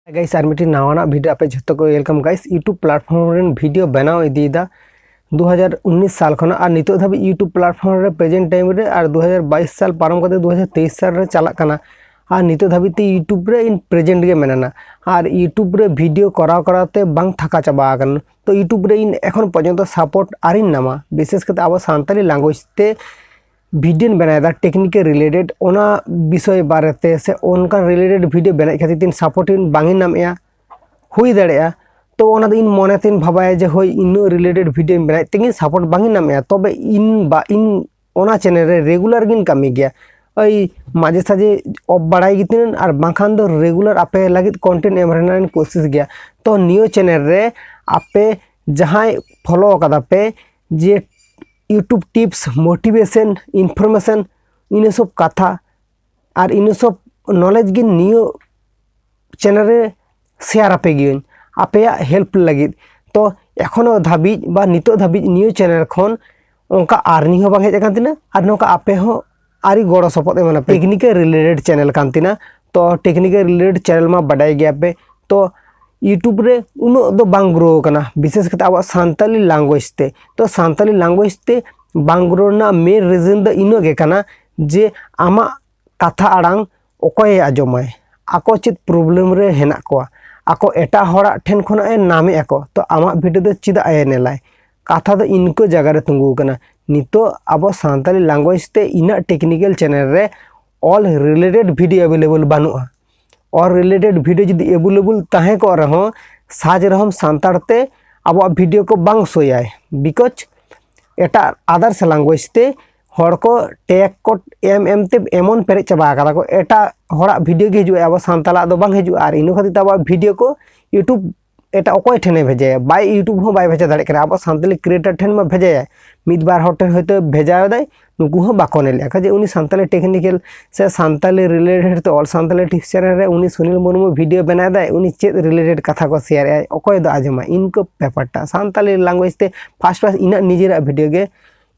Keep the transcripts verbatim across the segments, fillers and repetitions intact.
Guys, ᱟᱨ ᱢᱤᱫᱴᱤᱡ ᱱᱟᱣᱟᱱᱟᱜ video ᱟᱯᱮ ᱡᱷᱚᱛᱚ ᱠᱚ welcome guys᱾ YouTube platform ᱨᱮᱱ ᱵᱷᱤᱰᱤᱭᱳ ᱵᱮᱱᱟᱣ ᱤᱫᱤᱭᱮᱫᱟ ᱫᱩ ᱦᱟᱡᱟᱨ ᱩᱱᱤᱥ ᱥᱟᱞ ᱠᱷᱚᱱᱟᱜ, ᱟᱨ ᱱᱤᱛᱚᱜ ᱫᱷᱟᱹᱵᱤᱡ YouTube platform ᱨᱮ present time ᱨᱮ ᱟᱨ ᱫᱩ ᱦᱟᱡᱟᱨ ᱵᱟᱭᱤᱥ ᱥᱟᱞ ᱯᱟᱨᱚᱢ ᱠᱟᱛᱮ ᱫᱩ ᱦᱟᱡᱟᱨ ᱛᱮᱭᱤᱥ ᱥᱟᱞ ᱨᱮ ᱪᱟᱞᱟᱜ ᱠᱟᱱᱟ᱾ ᱟᱨ ᱱᱤᱛᱚᱜ ᱫᱷᱟᱹᱵᱤᱡ ᱛᱮ YouTube ᱨᱮ ᱤᱧ present ᱜᱮ ᱢᱮᱱᱟᱧᱟ, ᱟᱨ YouTube ᱨᱮ ᱵᱷᱤᱰᱤᱭᱳ ᱠᱚᱨᱟᱣ ᱠᱚᱨᱟᱣ ᱛᱮ ᱵᱟᱝ ᱛᱷᱟᱠᱟ ᱪᱟᱵᱟ ᱟᱠᱟᱱᱟ᱾ ᱛᱚ YouTube ᱨᱮ ᱤᱧ ᱮᱠᱷᱚᱱ ᱯᱚᱨᱡᱚᱱᱛᱚ support ᱟᱹᱣᱨᱤᱧ ᱧᱟᱢᱟ, ᱵᱤᱥᱮᱥ ᱠᱟᱛᱮ ᱟᱵᱚ ᱥᱟᱱᱛᱟᱲᱤ language ᱛᱮ ᱵᱷᱤᱰᱤᱭᱳᱧ ᱵᱮᱱᱟᱣᱮᱫᱟ technical related, ᱚᱱᱟ ᱵᱤᱥᱚᱭ ᱵᱟᱨᱮᱛᱮ ᱥᱮ ᱚᱱᱠᱟᱱ related ᱵᱷᱤᱰᱤᱭᱳ ᱵᱮᱱᱟᱣ ᱠᱷᱟᱹᱛᱤᱨ ᱛᱮ support ᱵᱟᱝ ᱤᱧ ᱧᱟᱢᱮᱜᱼᱟ᱾ ᱦᱩᱭ ᱫᱟᱲᱮᱭᱟᱜᱼᱟ, ᱛᱚ ᱚᱱᱟ ᱫᱚ ᱤᱧ ᱢᱚᱱᱮ ᱛᱮᱧ ᱵᱷᱟᱵᱟᱭᱟ ᱡᱮ ᱦᱳᱭ, ᱤᱱᱟᱹᱜ related ᱵᱷᱤᱰᱤᱭᱳᱧ ᱵᱮᱱᱟᱣᱮᱫ ᱛᱮᱜᱮ support ᱵᱟᱝ ᱤᱧ ᱧᱟᱢᱮᱜᱼᱟ, ᱛᱚᱵᱮ ᱤᱧ ᱵᱟ ᱤᱧ ᱚᱱᱟ channel ᱨᱮ regular ᱜᱤᱧ ᱠᱟᱹᱢᱤ ᱜᱮᱭᱟ᱾ ᱳᱭ ᱢᱟᱡᱷᱮ ᱥᱟᱡᱷᱮ off ᱵᱟᱲᱟᱭ ᱜᱮᱛᱤᱧ, ᱟᱨ ᱵᱟᱝᱠᱷᱟᱱ ᱫᱚ regular ᱟᱯᱮ ᱞᱟᱹᱜᱤᱫ content ᱮᱢ ᱨᱮᱱᱟᱜ ᱤᱧ ᱠᱳᱥᱤᱥ ᱜᱮᱭᱟ᱾ ᱛᱚ ᱱᱤᱭᱟᱹ channel ᱨᱮ ᱟᱯᱮ ᱡᱟᱦᱟᱸᱭ follow ᱟᱠᱟᱫᱟ ᱯᱮ, ᱡᱮ YouTube tips, motivation, information, ᱤᱱᱟᱹ ᱥᱚᱵ ᱠᱟᱛᱷᱟ ᱟᱨ ᱤᱱᱟᱹ ᱥᱚᱵ knowledge ᱜᱮ ᱱᱤᱭᱟᱹ channel ᱨᱮ share ᱟᱯᱮ ᱜᱤᱭᱟᱹᱧ ᱟᱯᱮᱭᱟᱜ help ᱞᱟᱹᱜᱤᱫ᱾ ᱛᱚ ᱮᱠᱷᱚᱱᱳ ᱫᱷᱟᱹᱵᱤᱡ ᱵᱟ ᱱᱤᱛᱚᱜ ᱫᱷᱟᱹᱵᱤᱡ ᱱᱤᱭᱟᱹ channel ᱠᱷᱚᱱ ᱚᱱᱠᱟ earning ᱦᱚᱸ ᱵᱟᱝ ᱦᱮᱡ ᱟᱠᱟᱱ ᱛᱤᱧᱟᱹ, ᱟᱨ ᱱᱚᱝᱠᱟ ᱟᱯᱮ ᱦᱚᱸ ᱟᱹᱣᱨᱤ ᱜᱚᱲᱚ ᱥᱚᱯᱚᱦᱚᱫ ᱮᱢᱟᱱᱟᱯᱮ᱾ Technical related channel ᱠᱟᱱ ᱛᱤᱧᱟᱹ, ᱛᱚ technical related channel ᱢᱟ ᱵᱟᱰᱟᱭ ᱜᱮᱭᱟᱯᱮ᱾ ᱛᱚ YouTube ᱨᱮ ᱩᱱᱟᱹᱜ ᱫᱚ ᱵᱟᱝ grow ᱟᱠᱟᱱᱟ, ᱵᱤᱥᱮᱥ ᱠᱟᱛᱮ ᱟᱵᱚᱣᱟᱜ ᱥᱟᱱᱛᱟᱞᱤ language ᱛᱮ᱾ ᱛᱚ ᱥᱟᱱᱛᱟᱞᱤ language ᱛᱮ ᱵᱟᱝ grow ᱨᱮᱱᱟᱜ main reason ᱫᱚ ᱤᱱᱟᱹᱜ ᱜᱮ ᱠᱟᱱᱟ ᱡᱮ ᱟᱢᱟᱜ ᱠᱟᱛᱷᱟ ᱟᱲᱟᱝ ᱚᱠᱚᱭᱮ ᱟᱸᱡᱚᱢᱟᱭ? ᱟᱠᱚ ᱪᱮᱫ problem ᱨᱮ ᱦᱮᱱᱟᱜ ᱠᱚᱣᱟ? ᱟᱠᱚ ᱮᱴᱟᱜ ᱦᱚᱲᱟᱜ ᱴᱷᱮᱱ ᱠᱷᱚᱱᱟᱜ ᱮ ᱧᱟᱢᱮᱫ ᱟᱠᱚ, ᱛᱚ ᱟᱢᱟᱜ ᱵᱷᱤᱰᱤᱭᱳ ᱫᱚ ᱪᱮᱫᱟᱜ ᱮ ᱧᱮᱞᱟᱭ? ᱠᱟᱛᱷᱟ ᱫᱚ ᱤᱱᱠᱟᱹ ᱡᱟᱭᱜᱟ ᱨᱮ ᱛᱤᱸᱜᱩ ᱟᱠᱟᱱᱟ᱾ ᱱᱤᱛᱚᱜ ᱟᱵᱚ ᱥᱟᱱᱛᱟᱞᱤ language ᱛᱮ ᱤᱱᱟᱹᱜ technical channel ᱨᱮ all related video available ᱵᱟᱹᱱᱩᱜᱼᱟ᱾ All related video ᱡᱩᱫᱤ available ᱛᱟᱦᱮᱸ ᱠᱚᱜ ᱨᱮᱦᱚᱸ, search ᱨᱮᱦᱚᱸ ᱥᱟᱱᱛᱟᱲ ᱛᱮ ᱟᱵᱚᱣᱟᱜ ᱵᱷᱤᱰᱤᱭᱳ ᱠᱚ ᱵᱟᱝ ᱥᱳᱭᱟᱭ, because ᱮᱴᱟᱜ others language ᱛᱮ ᱦᱚᱲ ᱠᱚ tag ᱠᱚ ᱮᱢ ᱮᱢ ᱛᱮ ᱮᱢᱚᱱ ᱯᱮᱨᱮᱡ ᱪᱟᱵᱟ ᱟᱠᱟᱫᱟ ᱠᱚ, ᱮᱴᱟᱜ ᱦᱚᱲᱟᱜ ᱵᱷᱤᱰᱤᱭᱳ ᱜᱮ ᱦᱤᱡᱩᱜᱼᱟ, ᱟᱵᱚ ᱥᱟᱱᱛᱟᱲᱟᱜ ᱫᱚ ᱵᱟᱝ ᱦᱤᱡᱩᱜᱼᱟ᱾ ᱟᱨ ᱤᱱᱟᱹ ᱠᱷᱟᱹᱛᱤᱨ ᱛᱮ ᱟᱵᱚᱣᱟᱜ ᱵᱷᱤᱰᱤᱭᱳ ᱠᱚ YouTube ᱮᱴᱟᱜ ᱚᱠᱚᱭ ᱴᱷᱮᱱᱮ ᱵᱷᱮᱡᱟᱭᱟ? ᱵᱟᱭ, YouTube ᱦᱚᱸ ᱵᱟᱭ ᱵᱷᱮᱡᱟ ᱫᱟᱲᱮᱭᱟᱜ ᱠᱟᱱᱟ᱾ ᱟᱵᱚ ᱥᱟᱱᱛᱟᱞᱤ creator ᱴᱷᱮᱱ ᱢᱟ ᱵᱷᱮᱡᱟᱭᱟᱭ, ᱢᱤᱫ ᱵᱟᱨ ᱦᱚᱲ ᱴᱷᱮᱱ ᱦᱚᱭᱛᱳ ᱵᱷᱮᱡᱟᱭᱮᱫᱟᱭ, ᱱᱩᱠᱩ ᱦᱚᱸ ᱵᱟᱠᱚ ᱧᱮᱞᱮᱫᱼᱟ ᱡᱮ ᱩᱱᱤ ᱥᱟᱱᱛᱟᱞᱤ technical ᱥᱮ ᱥᱟᱱᱛᱟᱞᱤ related ᱛᱮ all ᱥᱟᱱᱛᱟᱞᱤ tips channel ᱨᱮ ᱩᱱᱤ ᱥᱩᱱᱤᱞ ᱢᱩᱨᱢᱩ ᱵᱷᱤᱰᱤᱭᱳ ᱵᱮᱱᱟᱣᱮᱫᱟᱭ, ᱩᱱᱤ ᱪᱮᱫ related ᱠᱟᱛᱷᱟ ᱠᱚ ᱥᱮᱭᱟᱨᱮᱫᱼᱟᱭ, ᱚᱠᱚᱭ ᱫᱚ ᱟᱸᱡᱚᱢᱟ? ᱤᱱᱠᱟᱹ ᱵᱮᱯᱟᱨᱴᱟ ᱥᱟᱱᱛᱟᱞᱤ language ᱛᱮ first first ᱤᱧᱟᱹᱜ ᱱᱤᱡᱮᱨᱟᱜ ᱵᱷᱤᱰᱤᱭᱳ ᱜᱮ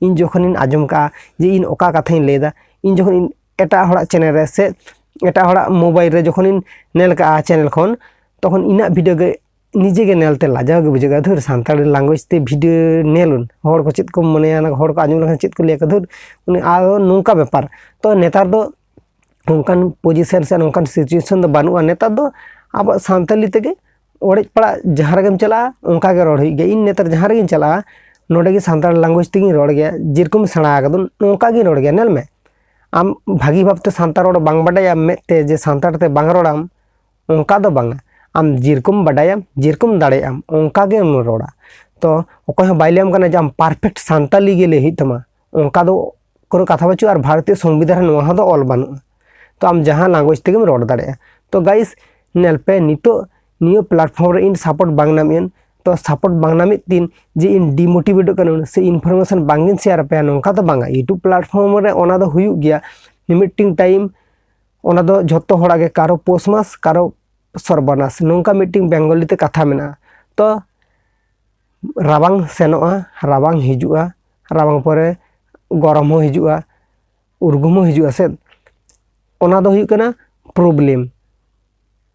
ᱤᱧ ᱡᱚᱠᱷᱚᱱᱤᱧ ᱟᱸᱡᱚᱢ ᱠᱟᱜᱼᱟ ᱡᱮ ᱤᱧ ᱚᱠᱟ ᱠᱟᱛᱷᱟᱧ ᱞᱟᱹᱭᱫᱟ, ᱤᱧ ᱡᱚᱠᱷᱚᱱ ᱤᱧ ᱮᱴᱟᱜ ᱦᱚᱲᱟᱜ channel ᱨᱮ ᱥᱮ ᱮᱴᱟᱜ ᱦᱚᱲᱟᱜ mobile ᱨᱮ ᱡᱚᱠᱷᱚᱱᱤᱧ ᱧᱮᱞ ᱠᱟᱜᱼᱟ channel ᱠᱷᱚᱱ, ᱛᱚᱠᱷᱚᱱ ᱤᱧᱟᱹᱜ ᱵᱷᱤᱰᱤᱭᱳ ᱜᱮ ᱱᱤᱡᱮ ᱜᱮ ᱧᱮᱞ ᱛᱮ ᱞᱟᱡᱟᱣ ᱜᱮ ᱵᱩᱡᱷᱟᱹᱜᱼᱟ᱾ ᱫᱷᱩᱨ, ᱥᱟᱱᱛᱟᱲᱤ ᱞᱮᱝᱜᱩᱭᱮᱡᱽ ᱛᱮ ᱵᱷᱤᱰᱤᱭᱳ ᱧᱮᱞ ᱦᱚᱲ ᱠᱚ ᱪᱮᱫ ᱠᱚ ᱢᱚᱱᱮᱭᱟ, ᱚᱱᱟ ᱦᱚᱲ ᱠᱚ ᱟᱸᱡᱚᱢ ᱞᱮᱠᱷᱟᱱ ᱪᱮᱫ ᱠᱚ ᱞᱟᱹᱭᱟ, ᱫᱷᱩᱨ, ᱩᱱᱤ ᱟᱨᱚ ᱱᱚᱝᱠᱟ ᱵᱮᱯᱟᱨ᱾ ᱛᱚ ᱱᱮᱛᱟᱨ ᱫᱚ ᱚᱱᱠᱟᱱ ᱯᱚᱡᱤᱥᱚᱱ ᱥᱮ ᱱᱚᱝᱠᱟᱱ ᱥᱤᱪᱩᱭᱮᱥᱚᱱ ᱫᱚ ᱵᱟᱹᱱᱩᱜᱼᱟ᱾ ᱱᱮᱛᱟᱨ ᱫᱚ ᱟᱵᱚᱣᱟᱜ ᱥᱟᱱᱛᱟᱲᱤ ᱛᱮᱜᱮ ᱚᱲᱮᱡ ᱯᱟᱲᱟᱜ ᱡᱟᱦᱟᱸ ᱨᱮᱜᱮᱢ ᱪᱟᱞᱟᱜᱼᱟ, ᱚᱱᱠᱟ ᱜᱮ ᱨᱚᱲ ᱦᱩᱭᱩᱜ ᱜᱮᱭᱟ᱾ ᱤᱧ ᱱᱮᱛᱟᱨ ᱡᱟᱦᱟᱸ ᱨᱮᱜᱮᱧ ᱪᱟᱞᱟᱜᱼᱟ, ᱱᱚᱸᱰᱮ ᱜᱮ ᱥᱟᱱᱛᱟᱲ ᱞᱮᱝᱜᱩᱭᱮᱡᱽ ᱛᱮᱜᱮᱧ ᱨᱚᱲ ᱜᱮᱭᱟ᱾ ᱡᱮᱨᱚᱠᱚᱢ ᱥᱮᱬᱟ ᱟᱠᱟᱫᱟ, ᱱᱚᱝᱠᱟ ᱜᱮᱧ ᱨᱚᱲ ᱜᱮᱭᱟ᱾ ᱧᱮᱞ ᱢᱮ, ᱟᱢ ᱵᱷᱟᱹᱜᱤ ᱵᱷᱟᱵᱽᱛᱮ ᱥᱟᱱᱛᱟᱲ ᱨᱚᱲ ᱵᱟᱝ ᱵᱟᱰᱟᱭᱟ ᱢᱮᱫ ᱛᱮ, ᱡᱮ ᱥᱟᱱᱛᱟᱲ ᱛᱮ ᱵᱟᱝ ᱨᱚᱲᱟᱢ, ᱚᱱᱠᱟ ᱫᱚ ᱵᱟᱝᱟ᱾ ᱟᱢ ᱡᱮᱨᱚᱠᱚᱢ ᱵᱟᱰᱟᱭᱟᱢ, ᱡᱮᱨᱚᱠᱚᱢ ᱫᱟᱲᱮᱭᱟᱜ ᱟᱢ, ᱚᱱᱠᱟ ᱜᱮᱢ ᱨᱚᱲᱟ᱾ ᱛᱚ ᱚᱠᱚᱭ ᱦᱚᱸ ᱵᱟᱭ ᱞᱟᱹᱭᱟᱢ ᱠᱟᱱᱟ ᱡᱮ ᱟᱢ ᱯᱟᱨᱯᱷᱮᱠᱴ ᱥᱟᱱᱛᱟᱞᱤ ᱜᱮ ᱞᱟᱹᱭ ᱦᱩᱭᱩᱜ ᱛᱟᱢᱟ, ᱚᱱᱠᱟ ᱫᱚ ᱠᱳᱱᱳ ᱠᱟᱛᱷᱟ ᱵᱟᱹᱪᱩᱜᱼᱟ᱾ ᱟᱨ ᱵᱷᱟᱨᱚᱛᱤᱭᱚ ᱥᱚᱝᱵᱤᱫᱷᱟᱱ ᱨᱮ ᱱᱚᱣᱟ ᱦᱚᱸ ᱫᱚ ᱚᱞ ᱵᱟᱹᱱᱩᱜᱼᱟ᱾ ᱛᱚ ᱟᱢ ᱡᱟᱦᱟᱸ ᱞᱮᱝᱜᱩᱭᱮᱡᱽ ᱛᱮᱜᱮᱢ ᱨᱚᱲ ᱫᱟᱲᱮᱭᱟᱜᱼᱟ᱾ ᱛᱚ ᱜᱟᱭᱤᱥ, ᱧᱮᱞ ᱯᱮ, ᱱᱤᱛᱚᱜ ᱱᱤᱭᱟᱹ ᱯᱞᱟᱴᱯᱷᱚᱨᱢ ᱨᱮ ᱤᱧ ᱥᱟᱯᱳᱨᱴ ᱵᱟᱝ ᱧᱟᱢᱮᱫ, ᱛᱚ ᱥᱟᱯᱳᱨᱴ ᱵᱟᱝ ᱧᱟᱢᱮᱫ ᱛᱤᱧ ᱡᱮ ᱤᱧ ᱰᱤᱢᱳᱴᱤᱵᱷᱮᱴᱚᱜ ᱠᱟᱱᱟ ᱥᱮ ᱤᱱᱯᱷᱚᱨᱢᱮᱥᱚᱱ ᱵᱟᱝ ᱤᱧ ᱥᱮᱭᱟᱨ ᱟᱯᱮᱭᱟ, ᱱᱚᱝᱠᱟ ᱫᱚ ᱵᱟᱝᱟ᱾ YouTube ᱯᱞᱟᱴᱯᱷᱚᱨᱢ ᱨᱮ ᱚᱱᱟ ᱫᱚ ᱦᱩᱭᱩᱜ ᱜᱮᱭᱟ, ᱢᱤᱫᱴᱤᱝ ᱴᱟᱭᱤᱢ ᱚᱱᱟ ᱫᱚ ᱡᱷᱚᱛᱚ ᱦᱚᱲᱟᱜ ᱜᱮ, ᱠᱟᱨᱚ ᱯᱳᱥ ᱢᱟᱥ, ᱠᱟᱨᱚ ᱥᱚᱨᱵᱚᱱᱟᱥ, ᱱᱚᱝᱠᱟ ᱢᱤᱫᱴᱤᱝ ᱵᱮᱝᱜᱚᱞᱤ ᱛᱮ ᱠᱟᱛᱷᱟ ᱢᱮᱱᱟᱜᱼᱟ᱾ ᱛᱚ ᱨᱟᱵᱟᱝ ᱥᱮᱱᱚᱜᱼᱟ, ᱨᱟᱵᱟᱝ ᱦᱤᱡᱩᱜᱼᱟ, ᱨᱟᱵᱟᱝ ᱯᱚᱨᱮ ᱜᱚᱨᱚᱢ ᱦᱚᱸ ᱦᱤᱡᱩᱜᱼᱟ, ᱩᱨᱜᱩᱢ ᱦᱚᱸ ᱦᱤᱡᱩᱜᱼᱟ ᱥᱮ᱾ ᱚᱱᱟ ᱫᱚ ᱦᱩᱭᱩᱜ ᱠᱟᱱᱟ ᱯᱨᱚᱵᱞᱮᱢ᱾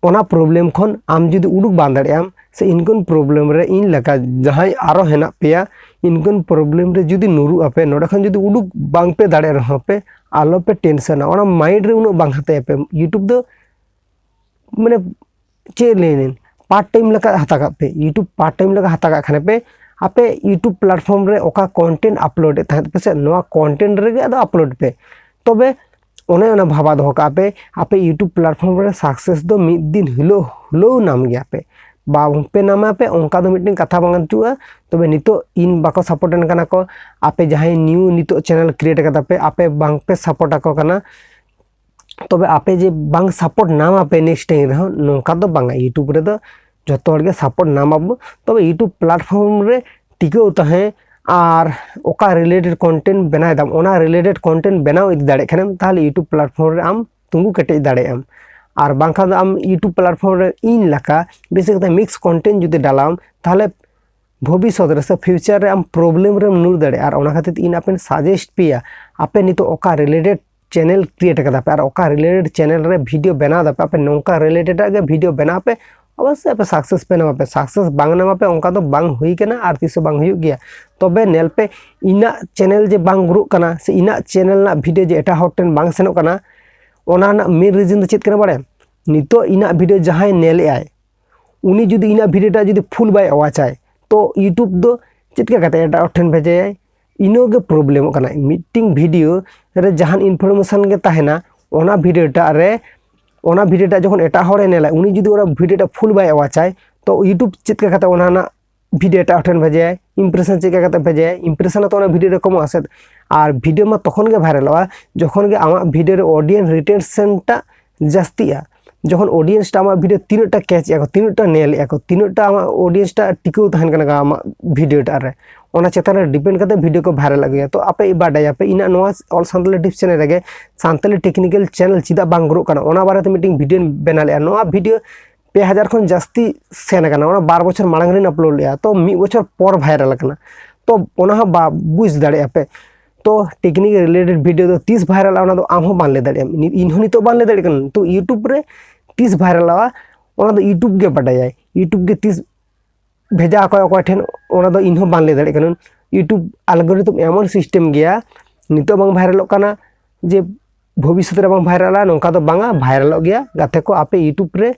ᱚᱱᱟ ᱯᱨᱚᱵᱞᱮᱢ ᱠᱷᱚᱱ ᱟᱢ ᱡᱩᱫᱤ ᱩᱰᱩᱠ ᱵᱟᱝ ᱫᱟᱲᱮᱭᱟᱜ ᱟᱢ, ᱥᱮ ᱤᱱᱠᱟᱹᱱ ᱯᱨᱚᱵᱞᱮᱢ ᱨᱮ ᱤᱧ ᱞᱮᱠᱟ ᱡᱟᱦᱟᱸᱭ ᱟᱨᱚ ᱦᱮᱱᱟᱜ ᱯᱮᱭᱟ, ᱤᱱᱠᱟᱹᱱ ᱯᱨᱚᱵᱞᱮᱢ ᱨᱮ ᱡᱩᱫᱤ ᱧᱩᱨᱩᱜ ᱟᱯᱮ, ᱱᱚᱰᱮ ᱠᱷᱚᱱ ᱡᱩᱫᱤ ᱩᱰᱩᱠ ᱵᱟᱝ ᱯᱮ ᱫᱟᱲᱮᱭᱟᱜ ᱨᱮᱦᱚᱸ ᱯᱮ, ᱟᱞᱚ ᱯᱮ ᱴᱮᱱᱥᱚᱱᱟ, ᱚᱱᱟ ᱢᱟᱭᱤᱱᱰ ᱨᱮ ᱩᱱᱟᱹᱜ ᱵᱟᱝ ᱦᱟᱛᱟᱭ ᱯᱮ᱾ YouTube ᱫᱚ ᱢᱟᱱᱮ ᱪᱮᱫ ᱞᱟᱹᱭ ᱟᱹᱧ, ᱯᱟᱨᱴ ᱴᱟᱭᱤᱢ ᱞᱮᱠᱟ ᱦᱟᱛᱟᱣ ᱠᱟᱜ ᱯᱮ᱾ YouTube ᱯᱟᱨᱴ ᱴᱟᱭᱤᱢ ᱞᱮᱠᱟ ᱦᱟᱛᱟᱣ ᱠᱟᱜ ᱠᱷᱟᱱ ᱯᱮ, ᱟᱯᱮ YouTube ᱯᱞᱟᱴᱯᱷᱚᱨᱢ ᱨᱮ ᱚᱠᱟ ᱠᱚᱱᱴᱮᱱᱴ ᱟᱯᱞᱳᱰ ᱮᱫ ᱛᱟᱦᱮᱸᱫ ᱯᱮ ᱥᱮ, ᱱᱚᱣᱟ ᱠᱚᱱᱴᱮᱱᱴ ᱨᱮᱜᱮ ᱟᱫᱚ ᱟᱯᱞᱳᱰ ᱯᱮ᱾ ᱛᱚᱵᱮ ᱚᱱᱮ ᱚᱱᱟ ᱵᱷᱟᱵᱟ ᱫᱚᱦᱚ ᱠᱟᱜ ᱯᱮ, ᱟᱯᱮ YouTube ᱯᱞᱟᱴᱯᱷᱚᱨᱢ ᱨᱮ ᱥᱟᱠᱥᱮᱥ ᱫᱚ ᱢᱤᱫ ᱫᱤᱱ ᱦᱤᱞᱳᱜ ᱦᱤᱞᱳᱜ ᱧᱟᱢ ᱜᱮᱭᱟ ᱯᱮ᱾ ᱵᱟᱝ ᱯᱮ ᱧᱟᱢᱟ ᱯᱮ, ᱚᱱᱠᱟ ᱫᱚ ᱢᱤᱫᱴᱮᱱ ᱠᱟᱛᱷᱟ ᱵᱟᱝ ᱦᱤᱡᱩᱜᱼᱟ᱾ ᱛᱚᱵᱮ ᱱᱤᱛᱚᱜ ᱤᱧ ᱵᱟᱠᱚ ᱥᱟᱯᱳᱨᱴ ᱮᱱ ᱠᱟᱱᱟ ᱠᱚ, ᱟᱯᱮ ᱡᱟᱦᱟᱸᱭ ᱱᱤᱭᱩ ᱱᱤᱛᱚᱜ ᱪᱮᱱᱮᱞ ᱠᱨᱤᱭᱮᱴ ᱠᱟᱫᱟ ᱯᱮ, ᱟᱯᱮ ᱵᱟᱝ ᱯᱮ ᱥᱟᱯᱳᱨᱴ ᱟᱠᱚ ᱠᱟᱱᱟ, ᱛᱚᱵᱮ ᱟᱯᱮ ᱡᱮ ᱵᱟᱝ ᱥᱟᱯᱳᱨᱴ ᱧᱟᱢ ᱟᱯᱮ ᱱᱮᱠᱥᱴ ᱴᱟᱭᱤᱢ ᱨᱮᱦᱚᱸ, ᱱᱚᱝᱠᱟ ᱫᱚ ᱵᱟᱝᱟ᱾ YouTube ᱨᱮᱫᱚ ᱡᱚᱛᱚ ᱦᱚᱲ ᱜᱮ ᱥᱟᱯᱳᱨᱴ ᱧᱟᱢ ᱟᱵᱚ᱾ ᱛᱚᱵᱮ YouTube ᱯᱞᱟᱴᱯᱷᱚᱨᱢ ᱨᱮ ᱴᱤᱠᱟᱹᱣ ᱛᱟᱦᱮᱸ ᱟᱨ ᱚᱠᱟ ᱨᱤᱞᱮᱴᱮᱰ ᱠᱚᱱᱴᱮᱱᱴ ᱵᱮᱱᱟᱣ ᱮᱫᱟᱢ, ᱚᱱᱟ ᱨᱤᱞᱮᱴᱮᱰ ᱠᱚᱱᱴᱮᱱᱴ ᱵᱮᱱᱟᱣ ᱤᱫᱤ ᱫᱟᱲᱮᱭᱟᱜ ᱠᱷᱟᱱᱮᱢ, ᱛᱟᱦᱚᱞᱮ YouTube ᱯᱞᱟᱴᱯᱷᱚᱨᱢ ᱨᱮ ᱟᱢ ᱛᱤᱸᱜᱩ ᱠᱮᱴᱮᱡ ᱫᱟᱲᱮᱭᱟᱜ ᱟᱢ᱾ ᱟᱨ ᱵᱟᱝᱠᱷᱟᱱ ᱫᱚ ᱟᱢ YouTube ᱯᱞᱟᱴᱯᱷᱚᱨᱢ ᱨᱮ ᱤᱧ ᱞᱮᱠᱟ ᱵᱤᱥᱮᱥ ᱠᱟᱛᱮ ᱢᱤᱠᱥ ᱠᱚᱱᱴᱮᱱᱴ ᱡᱩᱫᱤ ᱰᱟᱞᱟᱣᱟᱢ, ᱛᱟᱦᱚᱞᱮ ᱵᱷᱚᱵᱤᱥᱥᱚᱛ ᱨᱮ ᱥᱮ ᱯᱷᱤᱭᱩᱪᱟᱨ ᱨᱮ ᱟᱢ ᱯᱨᱚᱵᱞᱮᱢ ᱨᱮᱢ ᱧᱩᱨ ᱫᱟᱲᱮᱭᱟᱜᱼᱟ᱾ ᱟᱨ ᱚᱱᱟ ᱠᱷᱟᱹᱛᱤᱨ ᱛᱮ ᱤᱧ ᱟᱯᱮᱧ ᱥᱟᱡᱮᱥᱴ ᱯᱮᱭᱟ, ᱟᱯᱮ ᱱᱤᱛᱚᱜ ᱚᱠᱟ ᱨᱤᱞᱮᱴᱮᱰ ᱪᱮᱱᱮᱞ ᱠᱨᱤᱭᱮᱴ ᱠᱟᱫᱟ ᱯᱮ ᱟᱨ ᱚᱠᱟ ᱨᱤᱞᱮᱴᱮᱰ ᱪᱮᱱᱮᱞ ᱨᱮ ᱵᱷᱤᱰᱤᱭᱳ ᱵᱮᱱᱟᱣ ᱫᱟᱯᱮ, ᱟᱯᱮ ᱱᱚᱝᱠᱟ ᱨᱤᱞᱮᱴᱮᱰ ᱟᱜ ᱜᱮ ᱵᱷᱤᱰᱤᱭᱳ ᱵᱮᱱᱟᱣ ᱯᱮ, ᱚᱵᱚᱥᱥᱳᱭ ᱟᱯᱮ ᱥᱟᱠᱥᱮᱥ ᱯᱮ ᱧᱟᱢᱟ ᱯᱮ, ᱥᱟᱠᱥᱮᱥ ᱵᱟᱝ ᱧᱟᱢᱟ ᱯᱮ ᱚᱱᱠᱟ ᱫᱚ ᱵᱟᱝ ᱦᱩᱭ ᱠᱟᱱᱟ ᱟᱨ ᱛᱤᱥ ᱦᱚᱸ ᱵᱟᱝ ᱦᱩᱭᱩᱜ ᱜᱮᱭᱟ᱾ ᱛᱚᱵᱮ ᱧᱮᱞ ᱯᱮ, ᱤᱧᱟᱹᱜ ᱪᱮᱱᱮᱞ ᱡᱮ ᱵᱟᱝ ᱜᱨᱳᱜ ᱠᱟᱱᱟ ᱥᱮ ᱤᱧᱟᱹᱜ ᱪᱮᱱᱮᱞ ᱨᱮᱱᱟᱜ ᱵᱷᱤᱰᱤᱭᱳ ᱡᱮ ᱮᱴᱟᱜ ᱦᱚᱲ ᱴᱷᱮᱱ ᱵᱟᱝ ᱥᱮᱱᱚᱜ ᱠᱟᱱᱟ, ᱚᱱᱟ ᱨᱮᱱᱟᱜ ᱢᱮᱱ ᱨᱤᱡᱚᱱ ᱫᱚ ᱪᱮᱫ ᱠᱟᱱᱟ ᱵᱟᱲᱟᱭᱟᱢ? ᱱᱤᱛᱚᱜ ᱤᱧᱟᱹᱜ ᱵᱷᱤᱰᱤᱭᱳ ᱡᱟᱦᱟᱸᱭ ᱧᱮᱞᱮᱫ ᱟᱭ, ᱩᱱᱤ ᱡᱩᱫᱤ ᱤᱧᱟᱹᱜ ᱵᱷᱤᱰᱤᱭᱳ ᱴᱟᱜ ᱡᱩᱫᱤ ᱯᱷᱩᱞ ᱵᱟᱭ ᱣᱟᱪᱟᱭ, ᱛᱚ YouTube ᱫᱚ ᱪᱮᱫ ᱞᱮᱠᱟ ᱠᱟᱛᱮ ᱮᱴᱟᱜ ᱦᱚᱲ ᱴᱷᱮᱱ ᱵᱷᱮᱡᱟᱭᱟᱭ? ᱤᱱᱟᱹ ᱜᱮ ᱯᱨᱚᱵᱞᱮᱢᱚᱜ ᱠᱟᱱᱟ᱾ ᱢᱤᱫᱴᱤᱝ ᱵᱷᱤᱰᱤᱭᱳ ᱨᱮ ᱡᱟᱦᱟᱱ ᱤᱱᱯᱷᱚᱨᱢᱮᱥᱚᱱ ᱜᱮ ᱛᱟᱦᱮᱱᱟ, ᱚᱱᱟ ᱵᱷᱤᱰᱤᱭᱳ ᱴᱟᱜ ᱨᱮ, ᱚᱱᱟ ᱵᱷᱤᱰᱤᱭᱳ ᱴᱟᱜ ᱡᱚᱠᱷᱚᱱ ᱮᱴᱟᱜ ᱦᱚᱲᱮ ᱧᱮᱞᱟ, ᱩᱱᱤ ᱡᱩᱫᱤ ᱚᱱᱟ ᱵᱷᱤᱰᱤᱭᱳ ᱴᱟᱜ ᱯᱷᱩᱞ ᱵᱟᱭ ᱣᱟᱪᱟᱭ, ᱛᱚ YouTube ᱪᱮᱫ ᱞᱮᱠᱟ ᱠᱟᱛᱮ ᱚᱱᱟ ᱨᱮᱱᱟᱜ ᱵᱷᱤᱰᱤᱭᱳ ᱮᱴᱟᱜ ᱦᱚᱲ ᱴᱷᱮᱱ ᱵᱷᱮᱡᱟᱭᱟ? ᱤᱢᱯᱨᱮᱥᱚᱱ ᱪᱮᱫ ᱞᱮᱠᱟ ᱠᱟᱛᱮ ᱵᱷᱮᱡᱟᱭᱟ? ᱤᱢᱯᱨᱮᱥᱚᱱ ᱦᱚᱸᱛᱚ ᱚᱱᱟ ᱵᱷᱤᱰᱤᱭᱳ ᱨᱮ ᱠᱚᱢᱚᱜᱼᱟ ᱥᱮ᱾ ᱟᱨ ᱵᱷᱤᱰᱤᱭᱳ ᱢᱟ ᱛᱚᱠᱷᱚᱱ ᱜᱮ ᱵᱷᱟᱭᱨᱟᱞᱚᱜᱼᱟ ᱡᱚᱠᱷᱚᱱ ᱜᱮ ᱟᱢᱟᱜ ᱵᱷᱤᱰᱤᱭᱳ ᱨᱮ ᱚᱰᱤᱭᱮᱱᱥ ᱨᱤᱴᱮᱱᱥᱚᱱ ᱴᱟᱜ ᱡᱟᱹᱥᱛᱤᱜᱼᱟ᱾ ᱡᱚᱠᱷᱚᱱ ᱚᱰᱤᱭᱮᱱᱥ ᱴᱟᱜ ᱟᱢᱟᱜ ᱵᱷᱤᱰᱤᱭᱳ ᱛᱤᱱᱟᱹᱜ ᱴᱟ ᱠᱮᱪ ᱮᱜᱼᱟ ᱠᱚ, ᱛᱤᱱᱟᱹᱜ ᱴᱟ ᱧᱮᱞ ᱮᱜᱼᱟ ᱠᱚ, ᱛᱤᱱᱟᱹᱜ ᱴᱟ ᱟᱢᱟᱜ ᱚᱰᱤᱭᱮᱱᱥ ᱴᱟᱜ ᱴᱤᱠᱟᱹᱣ ᱛᱟᱦᱮᱱ ᱠᱟᱱᱟ ᱟᱢᱟᱜ ᱵᱷᱤᱰᱤᱭᱳ ᱴᱟᱜ ᱨᱮ, ᱚᱱᱟ ᱪᱮᱛᱟᱱ ᱨᱮ ᱰᱤᱯᱮᱱᱰ ᱠᱟᱛᱮ ᱵᱷᱤᱰᱤᱭᱳ ᱠᱚ ᱵᱷᱟᱭᱨᱟᱞ ᱟᱹᱜᱩᱭᱟ᱾ ᱛᱚ ᱟᱯᱮ ᱵᱟᱰᱟᱭᱟᱯᱮ ᱤᱧᱟᱹᱜ ᱱᱚᱣᱟ ᱚᱞ ᱥᱟᱱᱛᱟᱲᱤ ᱴᱤᱯᱥ ᱪᱮᱱᱮᱞ ᱨᱮᱜᱮ ᱥᱟᱱᱛᱟᱲᱤ ᱴᱮᱠᱱᱤᱠᱮᱞ ᱪᱮᱱᱮᱞ ᱪᱮᱫᱟᱜ ᱵᱟᱝ ᱜᱨᱳᱜ ᱠᱟᱱᱟ, ᱚᱱᱟ ᱵᱟᱨᱮᱛᱮ ᱢᱤᱫᱴᱤᱝ ᱵᱷᱤᱰᱤᱭᱳᱧ ᱵᱮᱱᱟᱣ ᱞᱮᱜᱼᱟ᱾ ᱱᱚᱣᱟ ᱵᱷᱤᱰᱤᱭᱳ ᱯᱮ ᱦᱟᱡᱟᱨ ᱠᱷᱚᱱ ᱡᱟᱹᱥᱛᱤ ᱥᱮᱱ ᱟᱠᱟᱱᱟ, ᱚᱱᱟ ᱵᱟᱨ ᱵᱚᱪᱷᱚᱨ ᱢᱟᱲᱟᱝ ᱨᱤᱧ ᱟᱯᱞᱳᱰ ᱞᱮᱜᱼᱟ, ᱛᱚ ᱢᱤᱫ ᱵᱚᱪᱷᱚᱨ ᱯᱚᱨ ᱵᱷᱟᱭᱨᱟᱞ ᱟᱠᱟᱱᱟ᱾ ᱛᱚ ᱚᱱᱟ ᱦᱚᱸ ᱵᱟ ᱵᱩᱡᱽ ᱫᱟᱲᱮᱭᱟᱜᱼᱟ ᱯᱮ᱾ ᱛᱚ ᱴᱮᱠᱱᱤᱠ ᱨᱤᱞᱮᱴᱮᱰ ᱵᱷᱤᱰᱤᱭᱳ ᱫᱚ ᱛᱤᱥ ᱵᱷᱟᱭᱨᱟᱞᱟ ᱚᱱᱟ ᱫᱚ ᱟᱢ ᱦᱚᱸ ᱵᱟᱢ ᱞᱟᱹᱭ ᱫᱟᱲᱮᱭᱟᱜᱼᱟ, ᱤᱧ ᱦᱚᱸ ᱱᱤᱛᱚᱜ ᱵᱟᱹᱧ ᱞᱟᱹᱭ ᱫᱟᱲᱮᱭᱟᱜ ᱠᱟᱱᱟ᱾ ᱛᱚ YouTube ᱨᱮ ᱛᱤᱥ ᱵᱷᱟᱭᱨᱟᱞᱚᱜᱼᱟ ᱚᱱᱟ ᱫᱚ YouTube ᱜᱮ ᱵᱟᱰᱟᱭᱟᱭ, YouTube ᱜᱮ ᱛᱤᱥ ᱵᱷᱮᱡᱟ ᱟᱠᱚᱣᱟ ᱚᱠᱚᱭ ᱴᱷᱮᱱ, ᱚᱱᱟ ᱫᱚ ᱤᱧ ᱦᱚᱸ ᱵᱟᱝ ᱞᱟᱹᱭ ᱫᱟᱲᱮᱭᱟᱜ ᱠᱟᱱᱟ᱾ YouTube ᱟᱞᱜᱳᱨᱤᱫᱚᱢ ᱮᱢᱚᱱ ᱥᱤᱥᱴᱮᱢ ᱜᱮᱭᱟ, ᱱᱤᱛᱚᱜ ᱵᱟᱝ ᱵᱷᱟᱭᱨᱟᱞᱚᱜ ᱠᱟᱱᱟ ᱡᱮ ᱵᱷᱚᱵᱤᱥᱥᱚᱛ ᱨᱮ ᱵᱟᱝ ᱵᱷᱟᱭᱨᱟᱞᱟ, ᱱᱚᱝᱠᱟ ᱫᱚ ᱵᱟᱝᱟ, ᱵᱷᱟᱭᱨᱟᱞᱚᱜ ᱜᱮᱭᱟ᱾ ᱜᱟᱛᱮ ᱠᱚ, ᱟᱯᱮ YouTube ᱨᱮ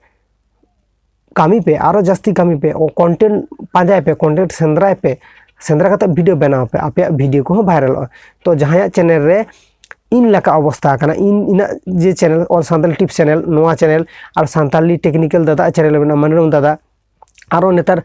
ᱠᱟᱹᱢᱤ ᱯᱮ, ᱟᱨᱚ ᱡᱟᱹᱥᱛᱤ ᱠᱟᱹᱢᱤ ᱯᱮ, ᱠᱚᱱᱴᱮᱱᱴ ᱯᱟᱸᱡᱟᱭ ᱯᱮ, ᱠᱚᱱᱴᱮᱱᱴ ᱥᱮᱸᱫᱽᱨᱟᱭ ᱯᱮ, ᱥᱮᱸᱫᱽᱨᱟ ᱠᱟᱛᱮ ᱵᱷᱤᱰᱤᱭᱳ ᱵᱮᱱᱟᱣ ᱯᱮ, ᱟᱯᱮᱭᱟᱜ ᱵᱷᱤᱰᱤᱭᱳ ᱠᱚᱦᱚᱸ ᱵᱷᱟᱭᱨᱟᱞᱚᱜᱼᱟ᱾ ᱛᱚ ᱡᱟᱦᱟᱸᱭᱟᱜ ᱪᱮᱱᱮᱞ ᱨᱮ ᱤᱧ ᱞᱮᱠᱟ ᱚᱵᱚᱥᱛᱟ ᱠᱟᱱᱟ, ᱤᱧ ᱤᱧᱟᱹᱜ ᱡᱮ ᱪᱮᱱᱮᱞ ᱚᱞ ᱥᱟᱱᱛᱟᱲᱤ ᱴᱤᱯ ᱪᱮᱱᱮᱞ, ᱱᱚᱣᱟ ᱪᱮᱱᱮᱞ ᱟᱨ ᱥᱟᱱᱛᱟᱲᱤ ᱴᱮᱠᱱᱤᱠᱮᱞ ᱫᱟᱫᱟ ᱪᱮᱱᱮᱞ ᱢᱮᱱᱟᱜᱼᱟ, ᱢᱟᱱᱤᱨᱟᱢ ᱫᱟᱫᱟ, ᱟᱨᱚ ᱱᱮᱛᱟᱨ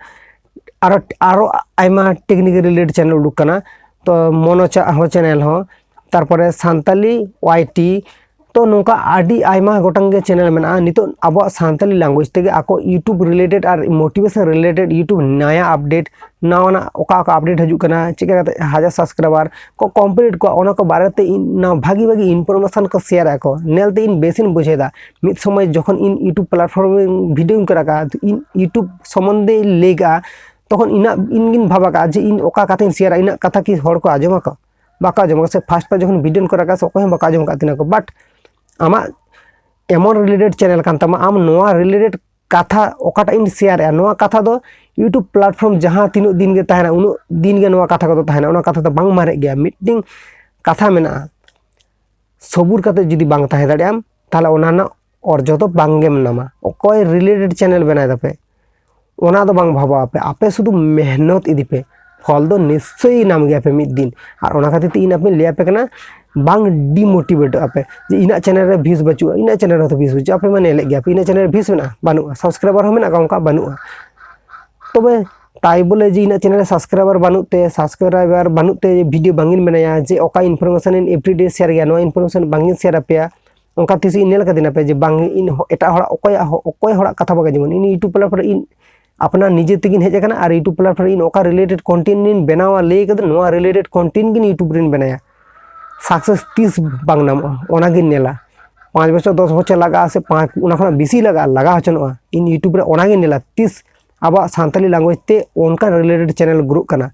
ᱟᱨᱚ ᱟᱨᱚ ᱟᱭᱢᱟ ᱴᱮᱠᱱᱤᱠᱮᱞ ᱨᱤᱞᱮᱴᱮᱰ ᱪᱮᱱᱮᱞ ᱩᱰᱩᱠ ᱠᱟᱱᱟ, ᱛᱚ ᱢᱚᱱᱳᱡᱟᱜ ᱦᱚᱸ ᱪᱮᱱᱮᱞ ᱦᱚᱸ, ᱛᱟᱨᱯᱚᱨᱮ ᱥᱟᱱᱛᱟᱞᱤ ᱣᱟᱭ ᱴᱤ, ᱛᱚ ᱱᱚᱝᱠᱟ ᱟᱹᱰᱤ ᱟᱭᱢᱟ ᱜᱚᱴᱟᱝ ᱜᱮ ᱪᱮᱱᱮᱞ ᱢᱮᱱᱟᱜᱼᱟ᱾ ᱱᱤᱛᱚᱜ ᱟᱵᱚᱣᱟᱜ ᱥᱟᱱᱛᱟᱞᱤ ᱞᱮᱝᱜᱩᱭᱮᱡᱽ ᱛᱮᱜᱮ ᱟᱠᱚ YouTube ᱨᱤᱞᱮᱴᱮᱰ ᱟᱨ ᱢᱳᱴᱤᱵᱷᱮᱥᱚᱱ ᱨᱤᱞᱮᱴᱮᱰ YouTube ᱱᱟᱭᱟ ᱟᱯᱰᱮᱴ, ᱱᱟᱣᱟᱱᱟᱜ ᱚᱠᱟ ᱚᱠᱟ ᱟᱯᱰᱮᱴ ᱦᱤᱡᱩᱜ ᱠᱟᱱᱟ, ᱪᱮᱫ ᱞᱮᱠᱟ ᱠᱟᱛᱮ ᱦᱟᱡᱟᱨ ᱥᱟᱵᱥᱠᱨᱟᱭᱵᱟᱨ ᱠᱚ ᱠᱚᱢᱯᱞᱤᱴ ᱠᱚᱣᱟ, ᱚᱱᱟ ᱠᱚ ᱵᱟᱨᱮᱛᱮ ᱤᱧ ᱱᱟᱣᱟ ᱵᱷᱟᱜᱤ ᱵᱷᱟᱜᱤ ᱤᱱᱯᱷᱚᱨᱢᱮᱥᱚᱱ ᱠᱚ ᱥᱮᱭᱟᱨ ᱟᱠᱚ, ᱧᱮᱞᱛᱮ ᱤᱧ ᱵᱮᱥᱤᱧ ᱵᱩᱡᱷᱟᱹᱣ ᱮᱫᱟ᱾ ᱢᱤᱫ ᱥᱚᱢᱚᱭ ᱡᱚᱠᱷᱚᱱ ᱤᱧ YouTube ᱯᱞᱟᱴᱯᱷᱚᱨᱢ ᱨᱮ ᱵᱷᱤᱰᱤᱭᱳᱧ ᱠᱚᱨᱟᱣ ᱠᱟᱜᱼᱟ, ᱤᱧ YouTube ᱥᱚᱢᱚᱱᱫᱷᱮ ᱞᱟᱹᱭ ᱠᱟᱜᱼᱟ, ᱛᱚᱠᱷᱚᱱ ᱤᱧᱟᱹᱜ ᱤᱧ ᱜᱤᱧ ᱵᱷᱟᱵᱟ ᱠᱟᱜᱼᱟ ᱡᱮ ᱤᱧ ᱚᱠᱟ ᱠᱟᱛᱷᱟᱧ ᱥᱮᱭᱟᱨᱟ, ᱤᱧᱟᱹᱜ ᱠᱟᱛᱷᱟ ᱠᱤ ᱦᱚᱲ ᱠᱚ ᱟᱸᱡᱚᱢ ᱟᱠᱚ? ᱵᱟᱠᱚ ᱟᱸᱡᱚᱢ ᱟᱠᱚ᱾ ᱥᱮ ᱯᱷᱟᱥᱴ ᱯᱷᱟᱥᱴ ᱡᱚᱠᱷᱚᱱ ᱵᱷᱤᱰᱤᱭᱳᱧ ᱠᱚᱨᱟᱣ ᱠᱟᱜᱼᱟ ᱥᱮ ᱚᱠᱚᱭ ᱦᱚᱸ ᱵᱟᱠᱚ ᱟᱸᱡᱚᱢ ᱟᱠᱟᱫ ᱛᱤᱧᱟᱹ ᱠᱚ, ᱵᱟᱴ ᱟᱢᱟᱜ ᱮᱢᱚᱱ ᱨᱤᱞᱮᱴᱮᱰ ᱪᱮᱱᱮᱞ ᱠᱟᱱ ᱛᱟᱢᱟ, ᱟᱢ ᱱᱚᱣᱟ ᱨᱤᱞᱮᱴᱮᱰ ᱠᱟᱛᱷᱟ ᱚᱠᱟᱴᱟᱜ ᱤᱧ ᱥᱮᱭᱟᱨᱮᱜᱼᱟ, ᱱᱚᱣᱟ ᱠᱟᱛᱷᱟ ᱫᱚ YouTube platform ᱡᱟᱦᱟᱸ ᱛᱤᱱᱟᱹᱜ ᱫᱤᱱ ᱜᱮ ᱛᱟᱦᱮᱱᱟ, ᱩᱱᱟᱹᱜ ᱫᱤᱱ ᱜᱮ ᱱᱚᱣᱟ ᱠᱟᱛᱷᱟ ᱠᱚᱫᱚ ᱛᱟᱦᱮᱱᱟ᱾ ᱚᱱᱟ ᱠᱟᱛᱷᱟ ᱫᱚ ᱵᱟᱝ ᱢᱟᱨᱮᱜ ᱜᱮᱭᱟ᱾ ᱢᱤᱫᱴᱤᱝ ᱠᱟᱛᱷᱟ ᱢᱮᱱᱟᱜᱼᱟ, ᱥᱚᱵᱩᱨ ᱠᱟᱛᱮ ᱡᱩᱫᱤ ᱵᱟᱝ ᱛᱟᱦᱮᱸ ᱫᱟᱲᱮᱭᱟᱜ ᱟᱢ, ᱛᱟᱦᱚᱞᱮ ᱚᱱᱟ ᱨᱮᱱᱟᱜ ᱚᱨᱡᱚ ᱫᱚ ᱵᱟᱝ ᱜᱮᱢ ᱧᱟᱢᱟ᱾ ᱚᱠᱚᱭ related channel ᱵᱮᱱᱟᱣ ᱫᱟᱯᱮ, ᱚᱱᱟ ᱫᱚ ᱵᱟᱝ ᱵᱷᱟᱵᱟᱣ ᱟᱯᱮ, ᱟᱯᱮ ᱥᱩᱫᱷᱩ ᱢᱮᱦᱱᱚᱛ ᱤᱫᱤ ᱯᱮ, ᱯᱷᱚᱞ ᱫᱚ ᱱᱤᱥᱪᱚᱭ ᱧᱟᱢ ᱜᱮᱭᱟ ᱯᱮ ᱢᱤᱫ ᱫᱤᱱ᱾ ᱟᱨ ᱚᱱᱟ ᱠᱷᱟᱹᱛᱤᱨ ᱛᱮ ᱤᱧ ᱟᱯᱮᱧ ᱞᱟᱹᱭ ᱟᱯᱮ ᱠᱟᱱᱟ, ᱵᱟᱝ demotivateᱚᱜ ᱟᱯᱮ ᱡᱮ ᱤᱧᱟᱹᱜ channel ᱨᱮ views ᱵᱟᱹᱪᱩᱜᱼᱟ, ᱤᱧᱟᱹᱜ channel ᱨᱮ ᱦᱚᱸᱛᱚ views ᱵᱟᱹᱪᱩᱜᱼᱟ᱾ ᱟᱯᱮ ᱢᱟ ᱧᱮᱞᱮᱫ ᱜᱮᱭᱟ ᱯᱮ, ᱤᱧᱟᱹᱜ channel ᱨᱮ views ᱢᱮᱱᱟᱜᱼᱟ? ᱵᱟᱹᱱᱩᱜᱼᱟ᱾ Subscriber ᱦᱚᱸ ᱢᱮᱱᱟᱜ ᱠᱚᱣᱟ? ᱚᱱᱠᱟ ᱵᱟᱹᱱᱩᱜᱼᱟ᱾ ᱛᱚᱵᱮ ᱛᱟᱭ ᱵᱚᱞᱮ ᱡᱮ ᱤᱧᱟᱹᱜ channel ᱨᱮ subscriber ᱵᱟᱹᱱᱩᱜ ᱛᱮ, subscriber ᱵᱟᱹᱱᱩᱜ ᱛᱮ video ᱵᱟᱝ ᱤᱧ ᱵᱮᱱᱟᱭᱟ, ᱡᱮ ᱚᱠᱟ information ᱤᱧ everyday share ᱜᱮᱭᱟ, ᱱᱚᱣᱟ information ᱵᱟᱝ ᱤᱧ share ᱟᱯᱮᱭᱟ, ᱚᱱᱠᱟ ᱛᱤᱥ ᱤᱧ ᱧᱮᱞ ᱠᱟᱫᱤᱧ ᱟᱯᱮ ᱡᱮ ᱵᱟᱝ ᱤᱧ ᱦᱚ-, ᱮᱴᱟᱜ ᱦᱚᱲᱟᱜ ᱚᱠᱚᱭᱟᱜ ᱦᱚ-, ᱚᱠᱚᱭ ᱦᱚᱲᱟᱜ ᱠᱟᱛᱷᱟ ᱵᱟᱝ ᱟᱸᱡᱚᱢᱟ? ᱤᱧ YouTube platform ᱨᱮ ᱤᱧ ᱟᱯᱱᱟᱨ ᱱᱤᱡᱮ ᱛᱮᱜᱤᱧ ᱦᱮᱡ ᱟᱠᱟᱱᱟ ᱟᱨ YouTube platform ᱨᱮ ᱤᱧ ᱚᱠᱟ related content ᱤᱧ ᱵᱮᱱᱟᱣᱟ ᱞᱟᱹᱭ ᱠᱟᱫᱟ, ᱱᱚᱣᱟ related content ᱜᱤᱧ YouTube ᱨᱮᱧ ᱵᱮᱱᱟᱭᱟ᱾ Success ᱛᱤᱥ ᱵᱟᱝ ᱧᱟᱢᱚᱜᱼᱟ ᱚᱱᱟᱜᱤᱧ ᱧᱮᱞᱟ᱾ ᱯᱟᱸᱪ ᱵᱚᱪᱷᱚᱨ, ᱫᱚᱥ ᱵᱚᱪᱷᱚᱨ ᱞᱟᱜᱟᱜᱼᱟ ᱥᱮ ᱯᱟᱸᱪ, ᱚᱱᱟ ᱠᱷᱚᱱᱟᱜ ᱵᱮᱥᱤ ᱞᱟᱜᱟᱜᱼᱟ, ᱞᱟᱜᱟᱣ ᱦᱚᱪᱚᱱᱚᱜᱼᱟ, ᱤᱧ YouTube ᱨᱮ ᱚᱱᱟᱜᱤᱧ ᱧᱮᱞᱟ ᱛᱤᱥ ᱟᱵᱚᱣᱟᱜ ᱥᱟᱱᱛᱟᱞᱤ language ᱛᱮ ᱚᱱᱠᱟᱱ related channel ᱜᱨᱳᱜ ᱠᱟᱱᱟ᱾